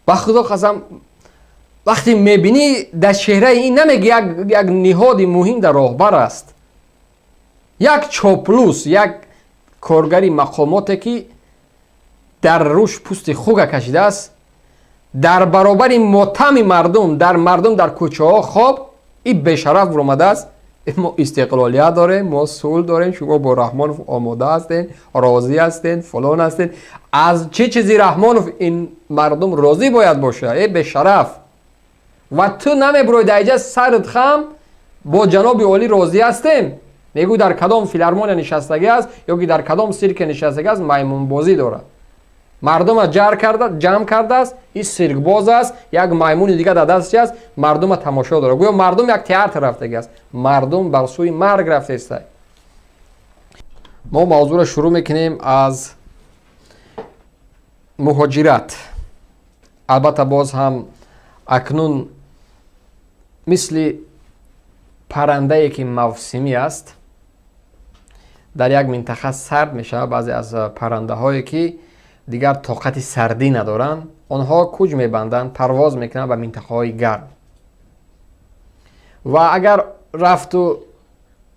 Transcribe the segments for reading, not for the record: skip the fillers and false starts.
Ба Худо қасам, вақте мебинӣ, дар чеҳраи ин намеги як ниҳоди муҳим дар роҳбар аст, як чоплус, як коргари мақомоте, ки дар рӯш пӯсти хуга кашидааст, дар баробари мотами мардум, дар мардум дар кӯчаҳо хоб, и бешараф буромадааст: «Мо истиқлолият дорем, мо сулҳ дорем, шумо бо Раҳмонов омода ҳастен, розӣ ҳастен, фалон ҳастен». Аз чӣ чизи Раҳмонов ин мардум розӣ бояд боша, э бешараф? Ва ту намебурои дар иҷа, сарат хам, бо ҷаноби олӣ розӣ ҳастем мегӯй. Дар кадом филармония нишастагӣ аст ё ки дар кадом сирке нишастагӣ аст, маймунбозӣ дорад, мардума ҷар карда ҷамъ кардааст. И сиркбоз аст, як маймуни дигар дар дасташ аст, мардума тамошо дорад, гӯё мардум як театр рафтагӣ аст. Мардум бар сӯи марг рафтеста. Мо мавзӯъро шурӯъ мекунем аз муҳоҷират. Албатта, боз ҳам акнун мисли паррандае, ки мавсимӣ аст, дар як минтақа сард мешавад, баъзе аз паррандаҳое, ки дигар тоқати сардӣ надоранд, онҳо кӯч мебанданд, парвоз мекунанд ба минтақаҳои гарм. Ва агар рафту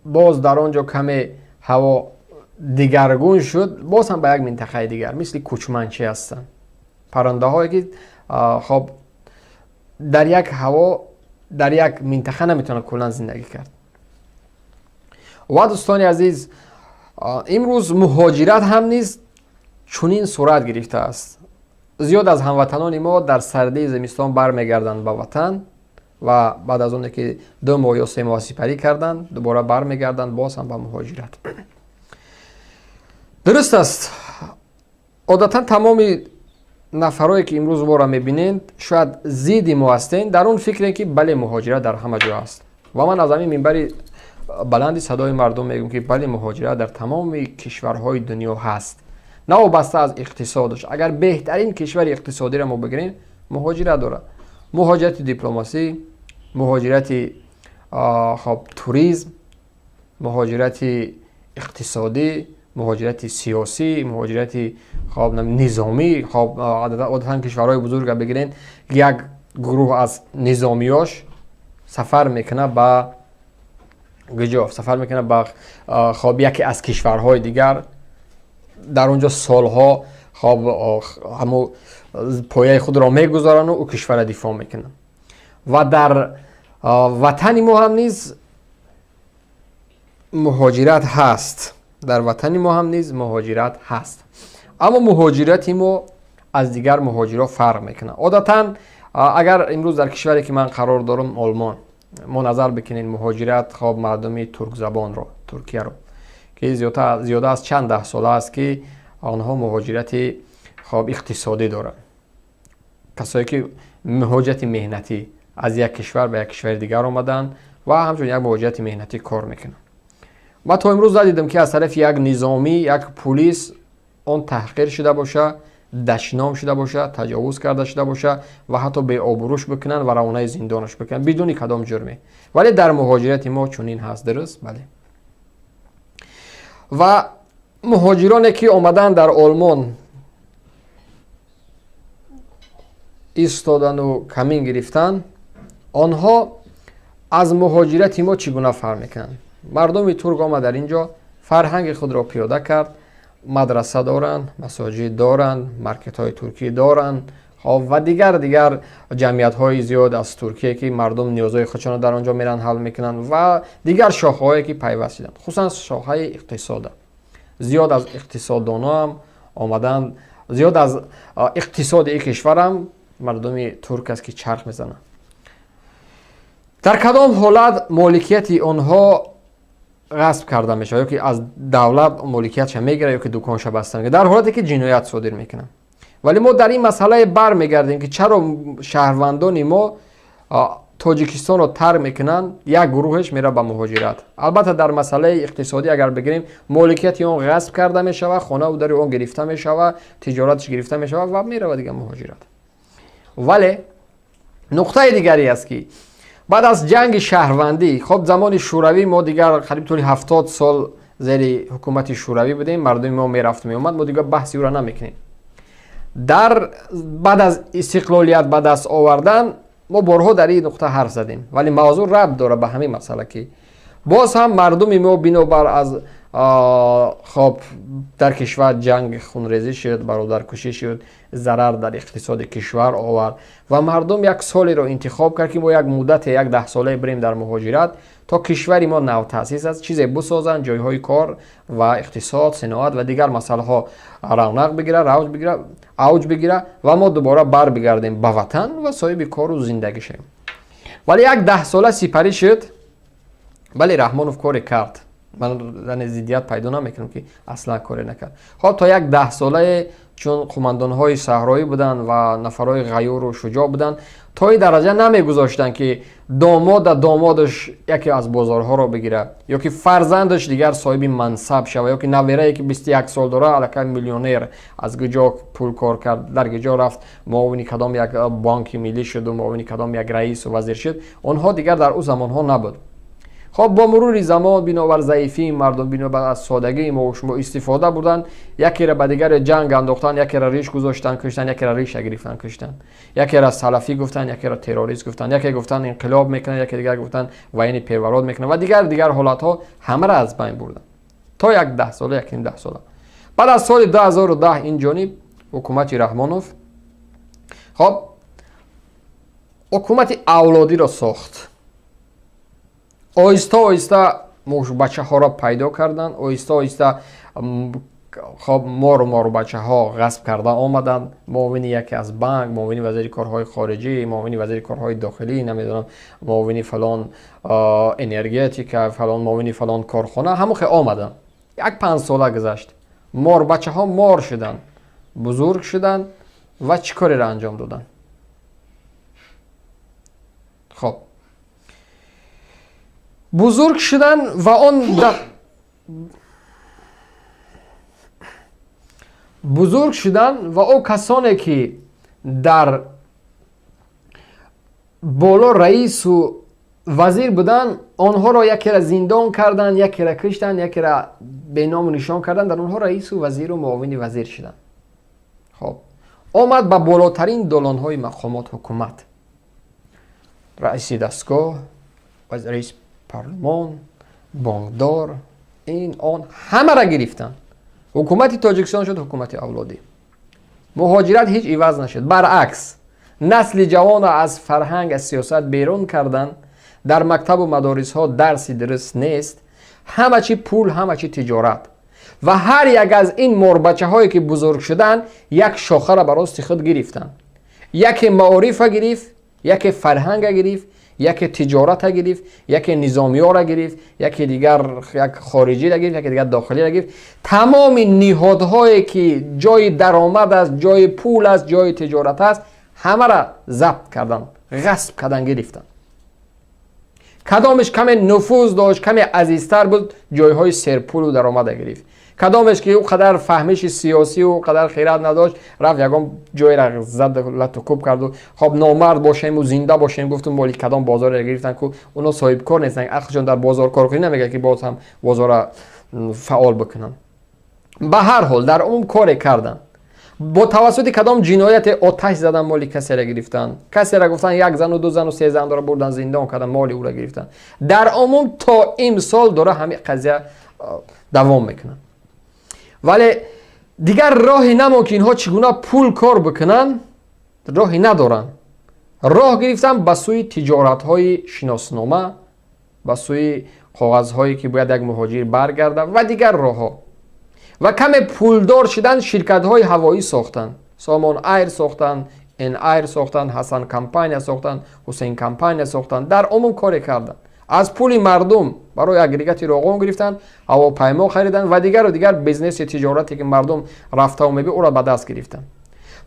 боз дар он ҷо каме ҳаво дигаргун шуд, боз ҳам ба як минтақаи дигар. Мисли кӯчманчӣ ҳастанд паррандаҳое, ки хоб дар як ҳаво, дар як минтақа наметавонад куллан зиндагӣ кард. Ва дӯстони азиз, имрӯз муҳоҷират ҳам низ чунин сурат гирифтааст. Зиёд аз ҳамватанони мо дар сардии зимистон бармегарданд ба ватан ва баъд аз оне ки 2 моҳ ё 3 моҳ сипарӣ карданд, дубора бармегарданд боз ҳам ба муҳоҷират. Дуруст аст, одатан тамоми нафарое, ки имрӯз моро мебинед, шояд зидди мо ҳастен, дар он фикре, ки бале, муҳоҷират дар ҳама ҷо аст. Ва ман аз ҳамин минбари баланди Садои мардум мегӯям, ки бале, муҳоҷират дар тамоми кишварҳои дунё ҳаст, новобаста аз иқтисодаш. Агар беҳтарин кишвари иқтисодиро мо бигирем, муҳоҷират дорад: муҳоҷирати дипломасӣ, муҳоҷирати хоб туризм, муҳоҷирати иқтисодӣ, муҳоҷирати сиёсӣ, муҳоҷирати хоб низомӣ. Хоб, одатан кишварҳои бузурга бигирен, як гурӯҳ аз низомиёш сафар мекунад ба гиҷо, сафар мекунад ба хоб яке аз кишварҳои дигар, дар он ҷо солҳо хоб ҳамо пояи худро мегузарану ӯ кишварро дифоъ мекунанд. Ва дар ватани мо ҳам низ муҳоҷират ҳаст, дар ватани мо ҳам низ муҳоҷират ҳаст, аммо муҳоҷирати мо аз дигар муҳоҷирҳо фарқ мекунад. Одатан, агар имрӯз дар кишваре, ки ман қарор дорам, Олмон, мо назар бикунем муҳоҷират, хоб, мардуми туркзабонро, Туркияро, ки зиёда аз чанд даҳ сола аст, ки онҳо муҳоҷирати хоб иқтисодӣ доранд, касое ки муҳоҷирати меҳнатӣ аз як кишвар ба як кишвари дигар омаданд ва ҳамчун як муҳоҷирати меҳнатӣ кор мекунанд. Ман то имрӯз надидам, ки аз тарафи як низомӣ, як пулис он таҳқир шуда боша, дашном шуда боша, таҷовуз карда шуда боша ва ҳатто беобрӯш бикунанд ва равонаи зиндонаш бикунанд бидуни кадом ҷурме. Вале дар муҳоҷирати мо чунин ҳаст. Дуруст, бале. Ва муҳоҷироне, ки омаданд, дар Олмон истодану камин гирифтанд, онҳо аз муҳоҷирати мо чӣ гуна фарқ мекунанд? Мардуми турк омад, дар ин ҷо фарҳанги худро пиёда кард, мадраса доранд, масоҷид доранд, маркетҳои туркӣ доранд, хоб, ва дигар ҷамъиятҳои зиёд аз Туркия, ки мардум ниёзҳои худшонро дар он ҷо меранд, ҳал мекунанд, ва дигар шохаҳое, ки пайваст шуданд, хусусан шохаи иқтисода. Зиёд аз иқтисоддоноам омаданд, зиёд аз иқтисоди ин кишварам мардуми турк аст, ки чарх мезананд. Дар кадом ҳолат моликияти онҳо ғасб карда мешавад ё ки аз давлат моликиятша мегирад, ё ки дуконша баста мекунад? Дар ҳолате ки ҷиноят содир мекунанд. Вале мо дар ин масъалае бармегардем, ки чаро шаҳрвандони мо Тоҷикистонро тарк мекунанд, як гурӯҳеш меравад ба муҳоҷират. Албатта, дар масъалаи иқтисодӣ агар бигирем, моликияти он ғасб карда мешавад, хонаву дари он гирифта мешавад, тиҷораташ гирифта мешавад ва меравад дигар муҳоҷират. Вале нуқтаи дигаре аст, ки баъд аз ҷанги шаҳрвандӣ, хоб, замони шӯравӣ, мо дигар қариб тӯли 70 сол зери ҳукумати шӯравӣ будем, мардуми мо мерафту меомад, мо дигар баҳси ӯро намекунем. Дар баъд аз истиқлолият ба даст овардан мо борҳо дар ин нуқта ҳарф задем, вале мавзӯъ рабт дорад ба ҳамин масъала, ки боз ҳам мардуми мо бинобар аз хоб дар кишвар ҷанг, хунрезӣ шуд, бародаркушӣ шуд, зарар дар иқтисоди кишвар овард ва мардум як солеро интихоб кард, ки мо як муддате, як даҳсолае бирем дар муҳоҷират, то кишвари мо навтаъсис аст, чизе бисозанд, ҷойҳои кор ва иқтисод, синоат ва дигар масъалаҳо равнақ бигирад, равҷ бигирад, авҷ бигирад ва мо дубора барбигардем ба ватан ва соҳиби кору зиндагӣ шавем. Вале як даҳсола сипарӣ шуд. Бале, Раҳмонов коре кард, ман зиддият пайдо намекунам, ки аслан коре накард. Хоб, то як даҳсолае, чун қумандонҳои саҳроӣ буданд ва нафарҳои ғаюру шуҷоъ буданд, то ин дараҷа намегузоштанд, ки домода домодаш яке аз бозорҳоро бигирад ё ки фарзандаш дигар соҳиби мансаб шавад, ё ки наверае, ки 21 сол дора, аллакай миллионер, аз куҷо пул кор кард, дар куҷо рафт, муовини кадом як бонки миллӣ шуду муовини кадом як раису вазир шуд. Онҳо дигар дар ӯ замонҳо набуд. Хоб, бо мурури замон, бинобар заифии мардум, бинобар аз содагии мо шумо истифода бурданд, якеро ба дигаре ҷанг андохтанд, якеро риш гузоштанд, куштанд, якеро риша гирифтанд, куштанд, якеро салафӣ гуфтанд, якеро террорист гуфтанд, яке гуфтанд инқилоб мекунанд, яке дигар гуфтанд военный переворот мекунанд ва дигар дигар ҳолатҳо ҳамаро аз байн бурданд то як даҳсола, якним даҳсола. Баъд аз соли 2010 ин ҷониб ҳукумати Раҳмонов, хоб, ҳукумати авлодиро сохт. Оҳиста оҳиста мушбачаҳоро пайдо карданд, оҳиста оҳиста, хоб, мору морубачаҳо ғасб карда омаданд. Муовини яке аз банк, муовини вазири корҳои хориҷӣ, муовини вазири корҳои дохилӣ, намедонам, муовини фалон энергетика, фалон муовини фалон корхона, ҳамон хе омаданд. Як 5 сола гузашт, морбачаҳо мор шуданд, бузург шуданд ва чӣ кореро анҷом доданд? Хоб, бузург шудан ва он бузург шудан ва о касоне, ки дар боло раису вазир буданд, онҳоро якеро зиндон карданд, якеро киштанд, якеро беному нишон карданд, дар онҳо раису вазиру муовини вазир шуданд. Хоб, омад ба болотарин долонҳои мақомот ҳукумат: раиси дастгоҳ, раиси парлумон, бонкдор, ин он, ҳамаро гирифтанд. Ҳукумати Тоҷикистон шуд ҳукумати авлодӣ. Муҳоҷират ҳеҷ иваз нашуд, баръакс, насли ҷавонро аз фарҳанг, аз сиёсат берун карданд. Дар мактабу мадорисҳо дарси дуруст нест, ҳама чи пул, ҳама чи тиҷорат. Ва ҳар як аз ин морбачаҳое, ки бузург шуданд, як шохаро ба рости худ гирифтанд. Яке маорифа гирифт, яке фарҳанга гирифт, яке тиҷората гирифт, яке низомиёра гирифт, яке дигар як хориҷиро гирифт, яке дигар дохилиро гирифт. Тамоми ниҳодҳое, ки ҷои даромад аст, ҷои пул аст, ҷои тиҷорат аст, ҳамаро забт карданд, ғасб кардан, гирифтанд. Кадомеш каме нуфуз дошт, каме азизтар буд, ҷойҳои серпулу даромада гирифт. Кадомеш ки ӯ қадар фаҳмиши сиёсӣ, ӯ қадар хират надошт, рафт ягон ҷойра зад, лату кӯб карду, хоб, номард бошему зинда бошем гуфту, моли кадом бозоре гирифтанд, ку оно соҳибкор нестанд, ақлшон дар бозор коркунӣ намегӯяд, ки боз ҳам бозорра фаъол бикунанд. Ба ҳар ҳол, дар умум коре карданд. Бо тавассути кадом ҷинояте оташ задан, моли касеро гирифтанд, касеро гуфтанд як зану ду зану се зан дора, бурдан, зиндон кардан, моли ӯро гирифтанд. Дар умум то имсол дора ҳамин қазия давом мекунад. Вале дигар роҳе намонд, ки инҳо чӣ гуна пул кор бикунанд, роҳе надоранд. Роҳ гирифтан ба сӯи тиҷоратҳои шиноснома, ба сӯи коғазҳое, ки бояд як муҳоҷир баргардад ва дигар роҳҳо. Ва каме пулдор шудан, ширкатҳои ҳавоӣ сохтанд: Сомон Айр сохтанд, Эн Айр сохтанд, Ҳасан компания сохтанд, Ҳусейн компания сохтанд. Дар умум коре карданд, аз пули мардум барои агрегати роғон гирифтанд, ҳавопаймо хариданд ва дигару дигар бизнеси тиҷорате, ки мардум рафтаву меби, ӯро ба даст гирифтанд.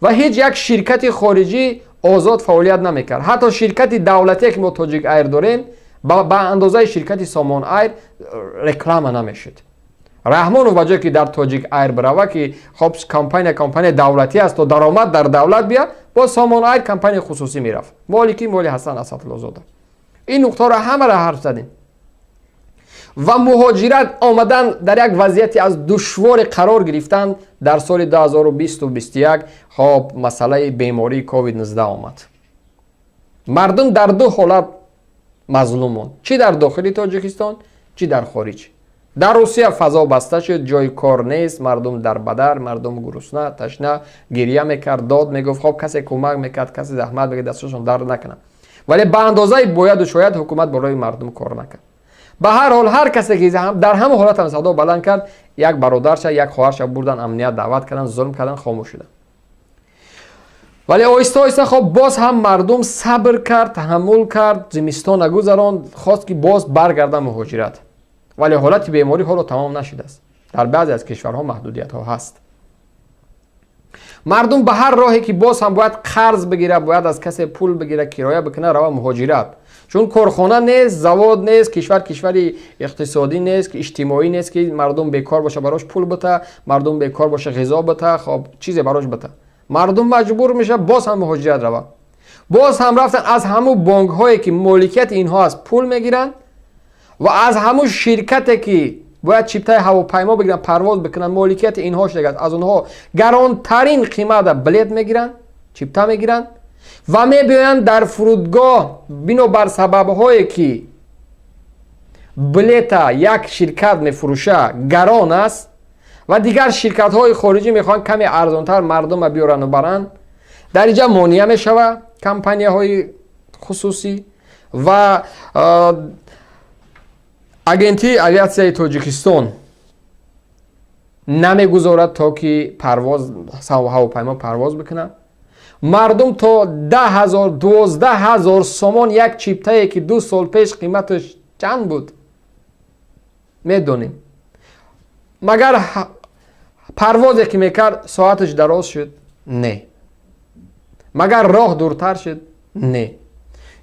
Ва ҳеҷ як ширкати хориҷӣ озод фаъолият намекард. Ҳатто ширкати давлатие, ки мо Тоҷик Айр дорем, ба андозаи ширкати Сомон Айр реклама намешуд. Раҳмонов ба ҷое ки дар Тоҷик Айр бирава, ки хоб, компания давлатӣ аст, то даромад дар давлат бия, бо Сомон Айр, компанияи хусусӣ мерафт, молики моли Ҳасан Асадуллозода. Ин нуқтаро ҳамаро ҳарф задем. Ва муҳоҷират омадан дар як вазъияти аз душворе қарор гирифтан дар соли 2020-21. Хоб, масъалаи бемории COVID-19 омад. Мардум дар ду ҳолат мазлум монд: чӣ дар дохили Тоҷикистон, чӣ дар хориҷ. Дар Русия фазо баста шуд, ҷои кор нест, мардум дар бадар, мардум гурусна, ташна, гирья мекард, дод мегуфт. Хоб, касе кӯмак мекард, касе заҳмат мекард, дасташон дард накунад, вале ба андозаи бояду шояд ҳукумат барои мардум кор накард. Ба ҳар ҳол, ҳар касе ки дар ҳамон ҳолат ҳам садо баланд кард, як бародарша, як хоҳарша бурдан, амният даъват кардан, зулм кардан, хомӯш шуданд. Вале оҳиста оҳиста, хоб, боз ҳам мардум сабр кард, таҳаммул кард, зимистона гузаронд, хост ки боз баргарда муҳоҷират. Вале ҳолати беморӣ ҳоло тамом нашудааст, дар баъзе аз кишварҳо маҳдудиятҳо ҳаст. Мардум ба ҳар роҳе ки боз ҳам бояд қарз бигира, бояд аз касе пул бигира, кироя бикуна, рава муҳоҷират, чун корхона нест, завод нест, кишвар кишвари иқтисодӣ нест, иҷтимоӣ нест, ки мардум бекор боша, барош пул бита, мардум бекор боша, ғизо бита, хоб, чизе барош бита. Мардум маҷбур мешавад боз ҳам муҳоҷират рава. Боз ҳам рафтан, аз ҳамун бонкҳое ки моликияти инҳо аст, пул мегиранд ва аз ҳамун ширкате ки бояд чиптаи ҳавопаймо бигиранд, парвоз бикунанд, моликияти инҳо шудагааст, аз онҳо гаронтарин қимата билет мегиранд, чипта мегиранд ва мебиёянд дар фурудгоҳ. Бинобар сабабҳое ки билета як ширкат мефурӯша, гарон аст, ва дигар ширкатҳои хориҷӣ мехоҳанд каме арзонтар мардума биёрану баранд, дар инҷа монеа мешава компанияҳои хусусӣ ва агентии авиатсияи Тоҷикистон намегузорад, то ки парвоз, ҳавопаймо парвоз бикунад. Мардум то 10 000, 12 000 сомон як чиптае, ки 2 сол пеш қиматаш чанд буд, медонем. Магар парвозе ки мекард, соаташ дароз шуд? Не. Магар роҳ дуртар шуд? Не.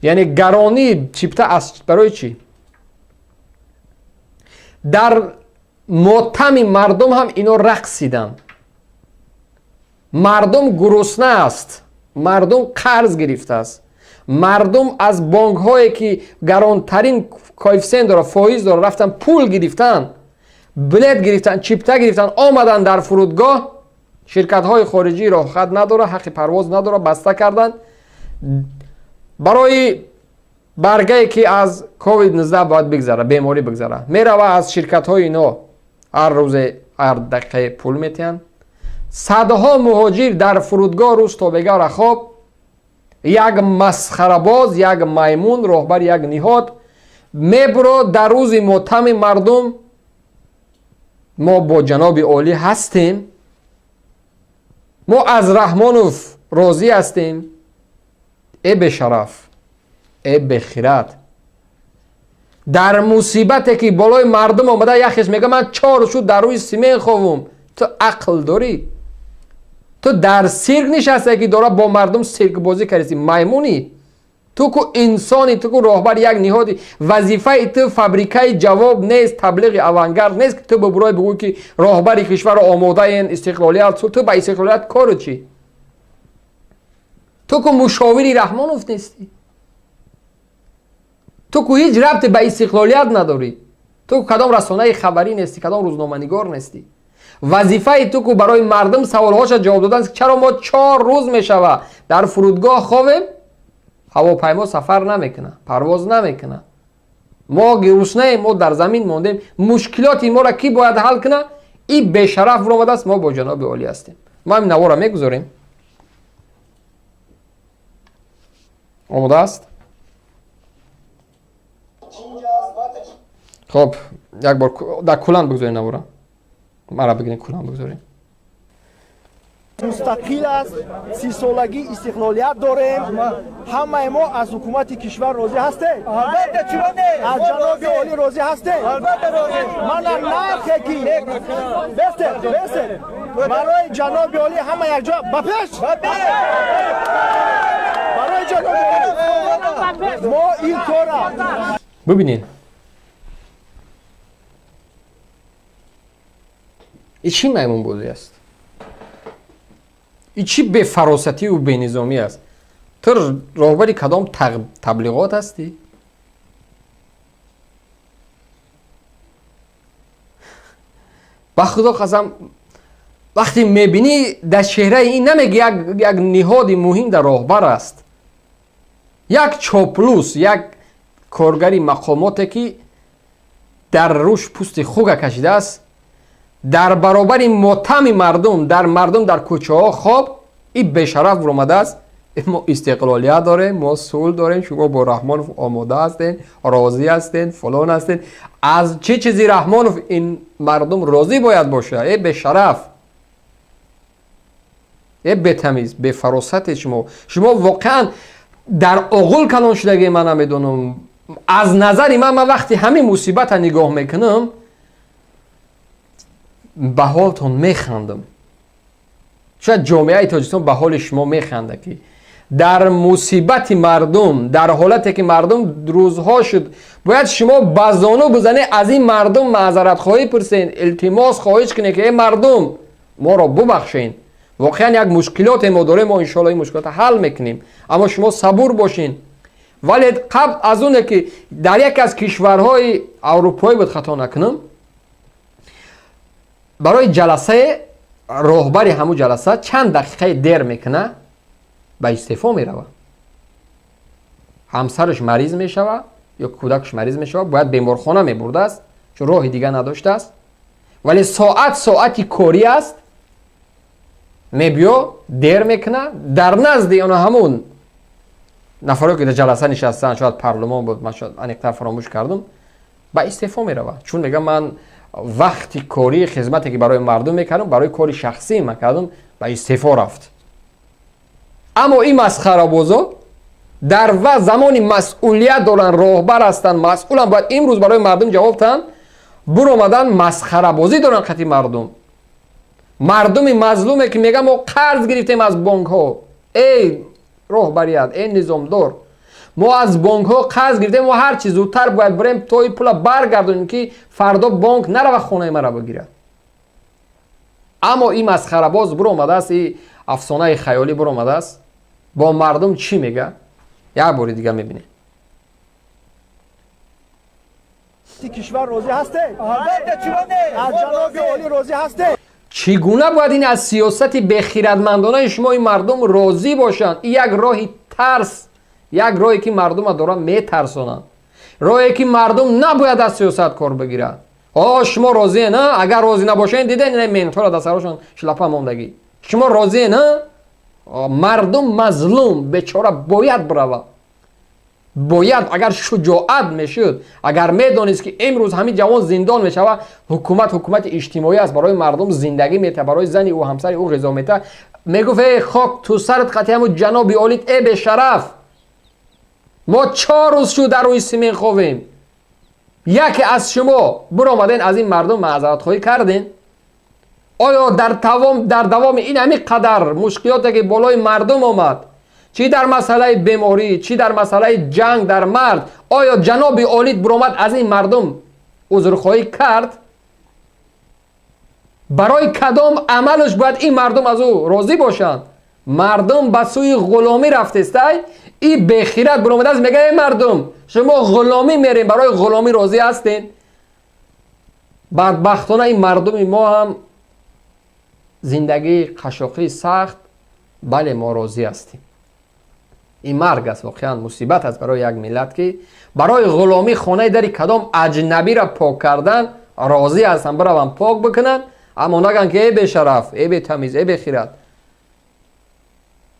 Яъне гаронии чипта аз барои чӣ? Дар мотами мардум ҳам ино рақсиданд. Мардум гурусна аст, мардум қарз гирифтааст, мардум аз бонкҳое ки гаронтарин коэффисиент дора, фоиз дора, рафтан пул гирифтан, билет гирифтан, чипта гирифтан, омадан дар фурудгоҳ, ширкатҳои хориҷӣ роҳхат надора, ҳаққи парвоз надора, баста карданд барои баргае ки аз COVID-19 бояд бигзара, беморӣ бигзара. Мерава, аз ширкатҳои ино ҳар рӯзе, ҳар дақиқае пул метиҳанд. Садҳо муҳоҷир дар фурудгоҳ рӯз то бегара хоб. Як масхарабоз, як маймун, роҳбари як ниҳод мебуро дар рӯзи мотами мардум: «Мо бо ҷаноби олӣ ҳастем, мо аз Раҳмонов розӣ ҳастем». Э бешараф, э бехират, дар мусибате ки болои мардум омада, яхеш мега: «Ман чор шуд дар рӯи симен ховум». Ту ақл дорӣ? Ту дар сирк нишастае, ки дора бо мардум сиркбозӣ кардисӣ? Маймунӣ? Ту ку инсони, ту ку роҳбари як ниҳоди, вазифаи ту фабрикаи ҷавоб нест, таблиғи авангард нест, ки ту бибурой бигӯй, ки роҳбари кишварро омодаен, истиқлолият. Ту ба истиқлолият кору чӣ? Ту ку мушовири Раҳмонов нестӣ, ту ку ҳеҷ рабте ба истиқлолият надорӣ, ту ку кадом расонаи хабарӣ нестӣ, кадом рӯзноманигор нестӣ. Вазифаи ту ку барои мардум саволҳоша ҷавоб додан: чаро мо 4 рӯз мешава дар фурудгоҳ ховем, ҳавопаймо сафар намекунад, парвоз намекунад, мо гуруснаем, мо дар замин мондем, мушкилоти моро кӣ бояд ҳал кунад? И бешараф буромадааст: «Мо бо ҷаноби олӣ ҳастем». Мо ҳамин навора мегузорем. Омода аст? Хоб, як бор дар куланд бигузорем навора, мара бигирем, куланд бигузорем. Мустақил аст, 30-солагии истиқлолият дорем. Ҳамаи мо аз ҳукумати кишвар розӣ ҳастем, аз ҷаноби олӣ розӣ ҳастем. Мана нархе ки бестед, бестед, барои ҷаноби олӣ ҳама якҷо ба пеш, барои ҷаноби олӣ мо ин кора. Бибинед, и чӣ маймунбозӣ аст, и чӣ бефаросативу бенизомӣ аст? Ту роҳбари кадом таблиғот ҳастӣ? Ба Худо қасам, вақте мебинӣ дар чеҳраи ин намеги як ниҳоди муҳим дар роҳбар аст, як чоплус, як коргари мақомоте ки дар рӯш пӯсти хуга кашидааст, дар баробари мотами мардум, дар мардум дар кӯчаҳо хоб, ин бешараф буромадааст. Мо истиқлолият дорем, мо сулҳ дорем, шумо бо Раҳмонов омода ҳастен, розӣ ҳастен, фалон ҳастен. Аз чӣ чизи Раҳмонов ин мардум розӣ бояд бошад? Э бешараф, э бетамиз, бефаросате шумо. Шумо воқеан дар оғул калон шудагӣ, ман намедонам. Аз назари ман, ман вақти ҳамин мусибата нигоҳ мекунам, ба ҳолтон механдам. Шояд ҷомеаи Тоҷикистон ба ҳоли шумо механда, ки дар мусибати мардум, дар ҳолате ки мардум рӯзҳо шуд, бояд шумо ба зону бизанед, аз ин мардум маъзаратхоҳӣ пурсен, илтимос хоҳиш кунед, ки э мардум, моро бубахшен, воқеан як мушкилоте мо дорем, мо иншоалло ин мушкилотро ҳал мекунем, аммо шумо сабур бошин. Вале қабл аз оне ки дар яке аз кишварҳои аврупоӣ буд, хато накунам, барои ҷаласае роҳбари ҳамун ҷаласа чанд дақиқаи дер мекуна, ба истеъфо меравад. Ҳамсараш мариз мешавад ё кӯдакаш мариз мешавад, бояд беморхона мебурдааст, чун роҳи дига надоштааст. Вале соат соати корӣ аст, мебиё, дер мекуна, дар назди она ҳамун нафаре ки дар ҷаласа нишастанд, шояд парлумон буд, ман шояд аниқтар фаромӯш кардам, ба истеъфо меравад, чун мега ман вақти кории хизмате ки барои мардум мекардам, барои кори шахсӣ ман кардам, ба истеъфо рафт. Аммо ин масхарабозо дар ва замони масъулият доранд, роҳбар ҳастанд, масъуланд, бояд имрӯз барои мардум ҷавоб диҳанд, буромадан масхарабозӣ доранд қати мардум. Мардуми мазлуме ки мегӯяд мо қарз гирифтем аз бонкҳо. Эй роҳбарият, эй низомдор, мо аз бонкҳо қарз гирифтем, мо ҳарчи зудтар бояд бирем то ин пула баргардонем, ки фардо бонк нарава хонаи мара бигирад. Аммо ин масхарабоз буромадааст, и афсонаи хаёлӣ буромадааст, бо мардум чӣ мега, як бори дига мебинем. Кишвар розӣ ҳастед? Албатта, чиро не? Аз ҷаноби олӣ розӣ ҳастед? Чӣ гуна бояд ин аз сиёсати бехиратмандонаи шумо ин мардум розӣ бошанд? Ин як роҳи тарс, як роҳе ки мардума доранд метарсонанд, роҳе ки мардум набояд аз сиёсат кор бигирад. О, шумо розие на? Агар розӣ набошед, дидед ина ментора дар сарошон шлапа мондагӣ. Шумо розие на? Мардум мазлум бечора бояд биравад, бояд. Агар шуҷоат мешуд, агар медонист, ки имрӯз ҳамин ҷавон зиндон мешавад, ҳукумат ҳукумати иҷтимоӣ аст, барои мардум зиндагӣ мета, барои зани ӯ, ҳамсари ӯ ғизо мета, мегуфт: э хок ту сарат қатъи ҳамун ҷаноби олит, э бешараф, мо 4 рӯз шуд дар рӯи симин ховем, яке аз шумо биромаден, аз ин мардум маъзаратхоҳӣ карден? Оё дар давоми ин ҳамин қадар мушкилоте ки болои мардум омад, чӣ дар масъалаи беморӣ, чӣ дар масъалаи ҷанг дар мард, оё ҷаноби олит биромад, аз ин мардум узрхоҳӣ кард? Барои кадом амалаш бояд ин мардум аз ӯ розӣ бошанд? Мардум ба сӯи ғуломӣ рафтестай, и бехират биромадааст, мега: э мардум, шумо ғуломӣ мерем, барои ғуломӣ розӣ ҳастен? Бадбахтона ин мардуми мо ҳам зиндагии қашоқии сахт, бале, мо розӣ ҳастем. Ин марг аст, воқеан мусибат аст барои як миллат, ки барои ғуломӣ хонаи дари кадом аҷнабиро пок кардан розӣ ҳастанд, бираванд пок бикунанд, аммо нагӯянд, ки э бешараф, э бетамиз, э бехират.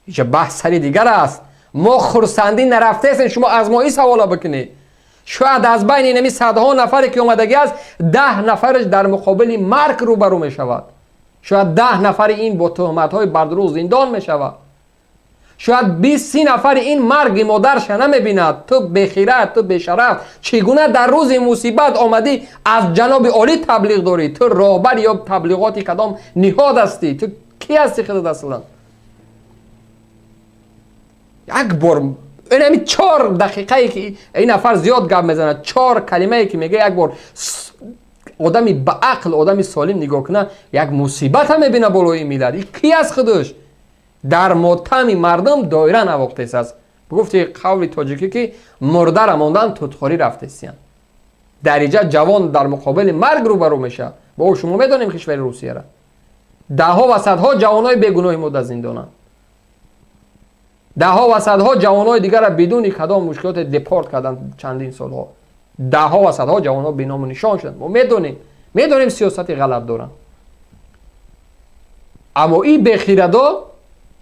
Иҷа баҳс сари дигар аст. Мо хурсандӣ нарафтаестем, шумо аз мо ин савола бикунед. Шояд аз байни инами садҳо нафаре ки омадагӣ аст, 10 нафараш дар муқобили марг рӯбарӯ мешавад, шояд 10 нафари ин бо туҳматҳои бардурӯғ зиндон мешавад, шояд 20-30 нафари ин марги модарша намебинад. Ту бехират, ту бешараф, чӣ гуна дар рӯзи мусибат омадӣ, аз ҷаноби олӣ таблиғ дорӣ? Ту роҳбар ё таблиғоти кадом ниҳод ҳастӣ? Ту кӣ ҳастӣ худат аслан? Як бор инами 4 дақиқае ки ин нафар зиёд гап мезанад, чор калимае ки мега, як бор одами баақл, одами солим нигоҳ куна, як мусибата мебина болои миллат. И кӣ аст худаш? Дар мотами мардум доира навохтесааст. Гуфти қавли тоҷикӣ, ки мурдара мондан, тутхорӣ рафтесиян. Дар иҷа ҷавон дар муқобили марг рӯбарӯ мешавад. Бо шумо медонем кишвари Русияра. Даҳҳо ва садҳо ҷавонои бегуноҳи мо дар зиндонанд. Даҳҳо ва садҳо ҷавонои дигарро бидуни кадом мушкилоте депорт карданд чандин солҳо. Даҳҳо ва садҳо ҷавонҳо беному нишон шуданд. Мо медонем сиёсати ғалат доранд. Аммо ин бехирадо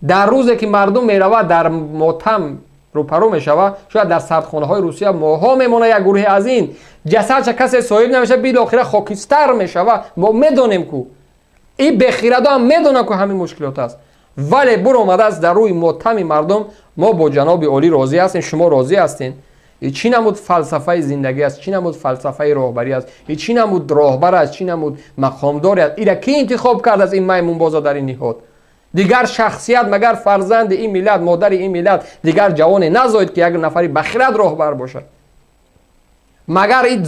дар рӯзе ки мардум меравад дар мотам рӯпарӯ мешавад, шояд дар сардхонаҳои Русия моҳҳо мемонад як гурӯҳе аз ин ҷасадша касе соҳиб намешавад, билохира хокистар мешавад. Мо медонем ку ин бехирадо ҳам медонанд ку ҳамин мушкилот аст, вале буромадааст дар рӯи мотами мардум. Мо бо ҷаноби олӣ розӣ ҳастем, шумо розӣ ҳастем. И чӣ намуд фалсафаи зиндагӣ аст, чӣ намуд фалсафаи роҳбарӣ аст, и чӣ намуд роҳбар аст, чӣ намуд мақомдоре аст. Ира кӣ интихоб кардааст ин маймунбоза дар ин ниҳод? Дигар шахсият магар фарзанди ин миллат, модари ин миллат дигар ҷавоне назоид ки як нафари бахират роҳбар бошад? Магар ин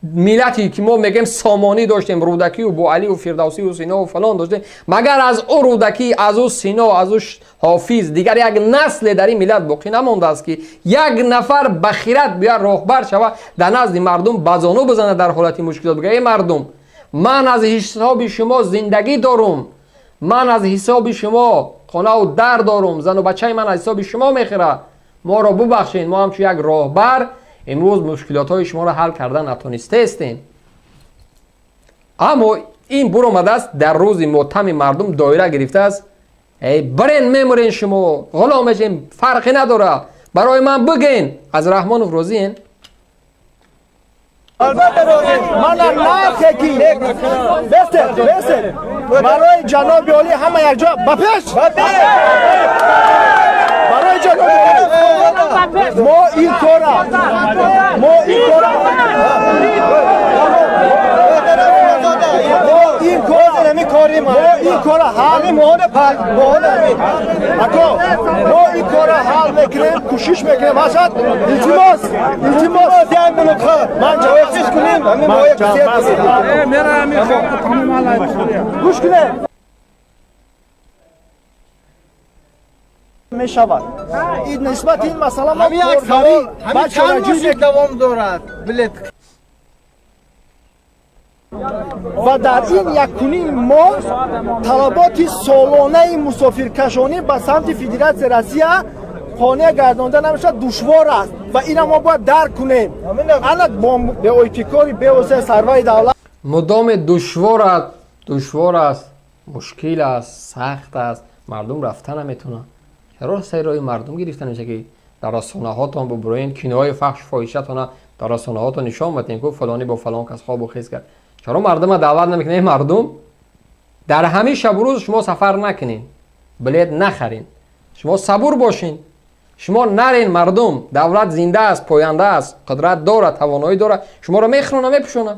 миллате ки мо мегӯем сомонӣ доштем, Рӯдакию Буалию Фирдавсию Синову фалон доштем, магар аз ӯ Рӯдакӣ, аз ӯ Сино, аз ӯ Ҳофиз дигар як насле дар ин миллат боқӣ намондааст ки як нафар бахират биёяд роҳбар шавад, дар назди мардум ба зону бизанад дар ҳолати мушкилот, бигӯяд: эй мардум, ман аз ҳисоби шумо зиндагӣ дорум, ман аз ҳисоби шумо хонаву дар дорум, зану бачаи ман аз ҳисоби шумо мехӯрад, моро бубахшед, мо ҳамчун як роҳбар имрӯз мушкилотҳои шуморо ҳал карда натонистаестем. Аммо ин буромадааст дар рӯзи мотами мардум доира гирифтааст. Эй бирен, мемурен, шумо ғулом мешен, фарқе надорад, барои ман бигӯен аз Раҳмонов розиен? Албатта розӣ. Мана нархе ки бестед, бестед. Барои ҷаноби олӣ ҳама якҷо ба пеш. Барои ҷаноби олӣ мо ин кора, мо ин кора, мо ин кора, мо ин кора ҳал, ако мо ин кора ҳал мекунем, кӯшиш мекунем. Ҳашад, илтимос, илтимос, як минут ман ҷавоб кунем, гӯш кунем мешавад. Нисбати ин масъала мо коргарӣ давом дорад билет. Ва дар ин якуним моҳ талаботи солонаи мусофиркашонӣ ба самти Федератсияи Россия қонеъ гардонда намешавад, душвор аст ва ина мо бояд дарк кунем. Ана бо ибтикори бевоситаи сарвари давлат мудоме душвор аст, мушкил аст, сахт аст, мардум рафта наметавонад. Чаро сари роҳи мардум гирифта намешавад ки дар расонаҳотон бубуроен, киноҳои фахшу фоҳишатона дар расонаҳотон нишон батем ку фалонӣ бо фалон кас хобу хез кард? Чаро мардума даъват намекунед? Эй мардум, дар ҳамин шабу рӯз шумо сафар накунед, билет нахарен, шумо сабур бошен, шумо нарен. Мардум, давлат зинда аст, поянда аст, қудрат дорад, тавоноӣ дорад, шуморо мехӯрона, мепӯшона.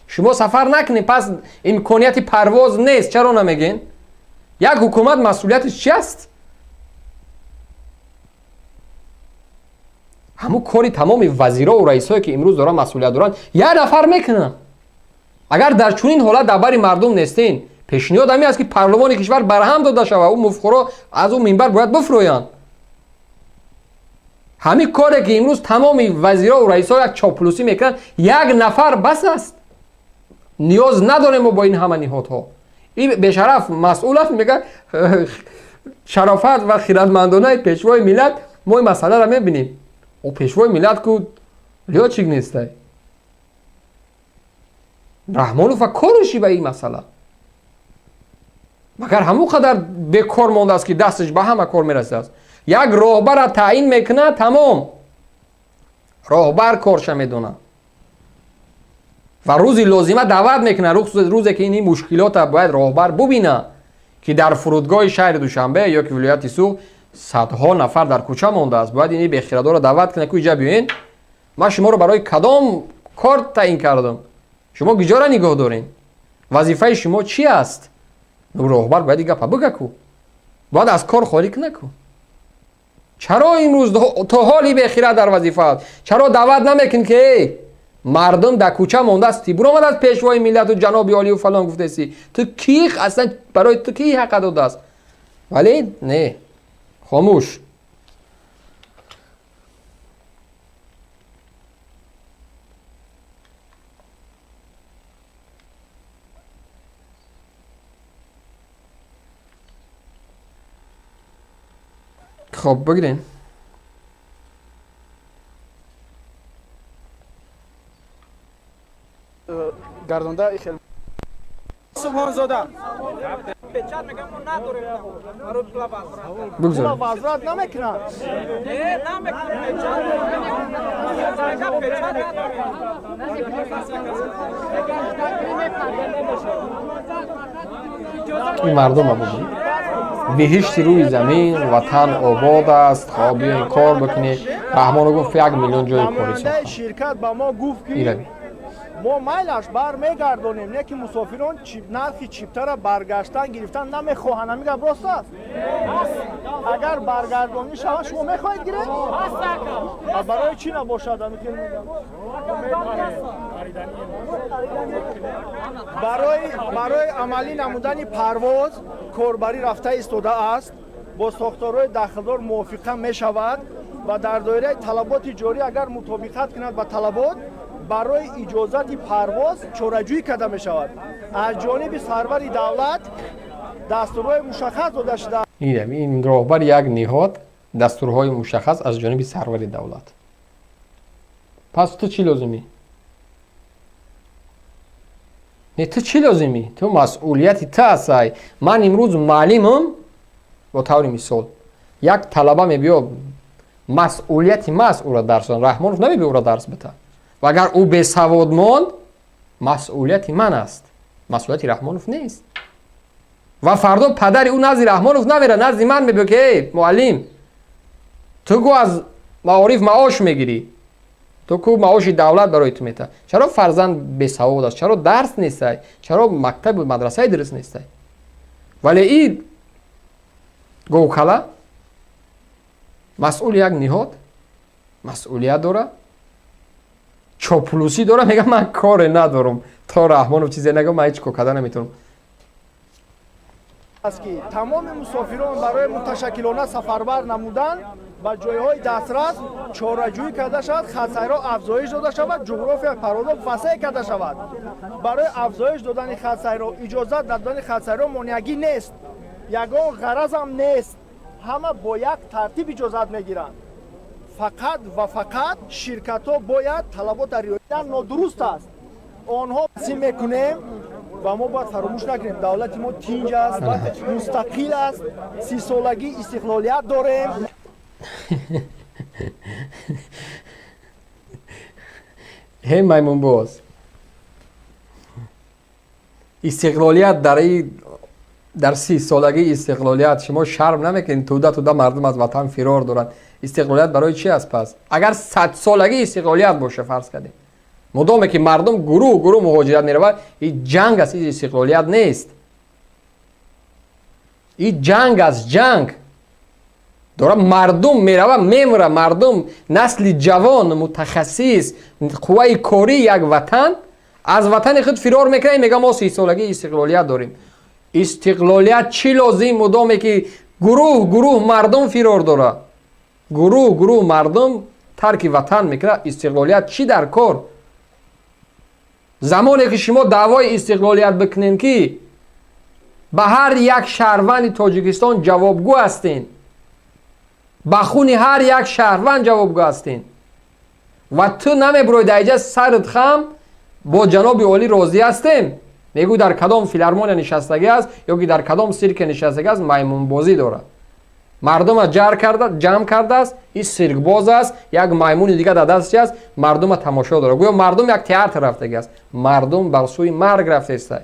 Шумо сафар накунед, пас имконияти парвоз нест. Чаро намегӯен? Як ҳукумат масъулияташ чи аст? Ҳамун кори тамоми вазирову раисое ки имрӯз доранд, масъулият доранд, як нафар мекунанд. Агар дар чунин ҳолат дар бари мардум нестен, пешниҳод ҳамин аст ки парлумони кишвар барҳам дода шавад, ӯ муфтхӯро аз ӯ минбар бояд бифурӯянд. Ҳамин коре ки имрӯз тамоми вазирову раисҳо як чоплусӣ мекунанд, як нафар бас аст, ниёз надорем мо бо ин ҳама ниҳодҳо. Ин бешараф масъул аст, мегӯяд шарофат ва хиратмандонаи пешвои миллат мо ин масъаларо мебинем. О пешвои миллат ку лётчик нестай. Раҳмонов ва коруши ба ин масъала магар ҳамон қадар бекор мондааст ки дасташ ба ҳама кор мерасидааст? Як роҳбара таъин мекунад, тамом, роҳбар корша медонад ва рӯзи лозима даъват мекунад. Рӯзе ки ин мушкилота бояд роҳбар бубинад ки дар фурудгоҳи шаҳри Душанбе ё ки вилояти Суғд садҳо нафар дар кӯча мондааст, бояд ини бехирадорро даъват кунад ку иҷа биёен, ман шуморо барои кадом кор таъин кардам, шумо киҷора нигоҳ дорен, вазифаи шумо чи аст? Роҳбар бояд ин гапа бига ку, бояд аз кор холӣ кунад ку. Чаро имрӯз то ҳоли бехирад дар вазифа аст? Чаро даъват намекунӣ ки эй мардум дар кӯча мондааст, ти буромадааст пешвои миллату ҷаноби олию фалон гуфтеси, ту ки аслан, барои ту ки ҳаққа додааст? Вале не, хомӯш. Хоб, бигирен. Гардонда хел Субҳонзода. Бигзор. Возврат намекунанд. Ин мардума бубин. Биҳишти рӯи замин, ватан обод аст, хоб биёен кор бикунед. Раҳмонов гуфт 1 миллион ҷои корӣ Намояндаи сохтам. ширкат ба мо гуфт, ки Ирави. мо майлаш бармегардонем, не ки мусофирон нархи чиптара баргаштан гирифтан намехоҳанд. Ҳамин гап рост аст? Агар баргардонӣ шавад, шумо мехоҳед гиред? А барои чӣ набошад? Барои амалӣ намудани парвоз корбарӣ рафта истодааст, бо сохторҳои дахлдор мувофиқа мешавад ва дар доираи талаботи ҷорӣ агар мутобиқат кунад ба талабот, барои иҷозати парвоз чораҷӯӣ карда мешавад. Аз ҷониби сарвари давлат дастурҳои мушаххас дода шудааст. Ин роҳбари як ниҳод, дастурҳои мушаххас аз ҷониби сарвари давлат. Пас ту чӣ лозимӣ? Не, ту чӣ лозимӣ? Ту масъулияти ту ҳастай. Ман имрӯз муаллимам, бо таври мисол, як талаба мебиё, масъулияти мас ӯро дарс додам. Раҳмонов намебиё ӯро дарс бита. Ва агар ӯ бесавод монд, масъулияти ман аст. Масъулияти Раҳмонов нест. Ва фардо падари ӯ назди Раҳмонов намера, назди ман мебиё, ки эй муаллим, ту гӯ аз маориф маош мегирӣ, ту ку маоши давлат барои ту мета. Чаро фарзанд бесавод аст? Чаро дарс нестай? Чаро мактабу мадрасаи дуруст нестай? Вале и говкала масъули як ниҳод, масъулият дора, чоплусӣ дора, мега ман коре надорам, то Раҳмонов чизе нагӯ, ман ҳеҷ кор карда наметавонам. Аст ки тамоми мусофирон барои муташаккилона сафарбар намудан ба ҷойҳои дастрас чораҷӯӣ карда шавад, хатсайрҳо афзоиш дода шавад, ҷуғрофияи парвозҳо васеъ карда шавад. Барои афзоиш додани хатсайрҳо, иҷозат додани хатсайрҳо монеагӣ нест, ягон ғаразам нест. Ҳама бо як тартиб иҷозат мегиранд. Фақат ва фақат ширкатҳо бояд талаботро риоя. Нодуруст аст. Онҳо си мекунем ва мо бояд фаромӯш накунем, давлати мо тинҷ аст, мустақил аст, 30-солагии истиқлолият дорем. Ҳей маймунбоз, истиқлолият дар 30-солагии истиқлолият шумо шарм намекунед? Тӯда тӯда мардум аз ватан фирор доранд. Истиқлолият барои чи аст? Пас агар 100-солагии истиқлолият боша, фарз кардем, мудоме ки мардум гурӯҳ гурӯҳ муҳоҷират меравад, ин ҷанг аст, ин истиқлолият нест, ин ҷанг аст, ҷанг дора. Мардум мерава, мемра, мардум, насли ҷавон, мутахассис, қувваи кории як ватан аз ватани худ фирор мекунад. Мега мо 30-солагии истиқлолият дорем. Истиқлолият чӣ лозим, мудоме ки гурӯҳ гурӯҳ мардум фирор дорад, гурӯҳ гурӯҳ мардум тарки ватан мекунад? Истиқлолият чӣ дар кор? Замоне ки шумо даъвои истиқлолият бикунем, ки ба ҳар як шаҳрванди Тоҷикистон ҷавобгӯ ҳастен, ба хуни ҳар як шаҳрванд ҷавобгӯ ҳастен, ва ту намебурой дар иҷа сарат хам, бо ҷаноби олӣ розӣ ҳастем мегӯй, дар кадом филармония нишастагӣ аст ё ки дар кадом сирке нишастагӣ аст, маймунбозӣ дорад, мардума ҷамъ кардааст, ин сиркбоз аст, як маймуни дигар дар дасташ аст, мардума тамошо дорад, гӯё мардум як театр рафтагӣ аст. Мардум бар сӯи марг рафтаистай.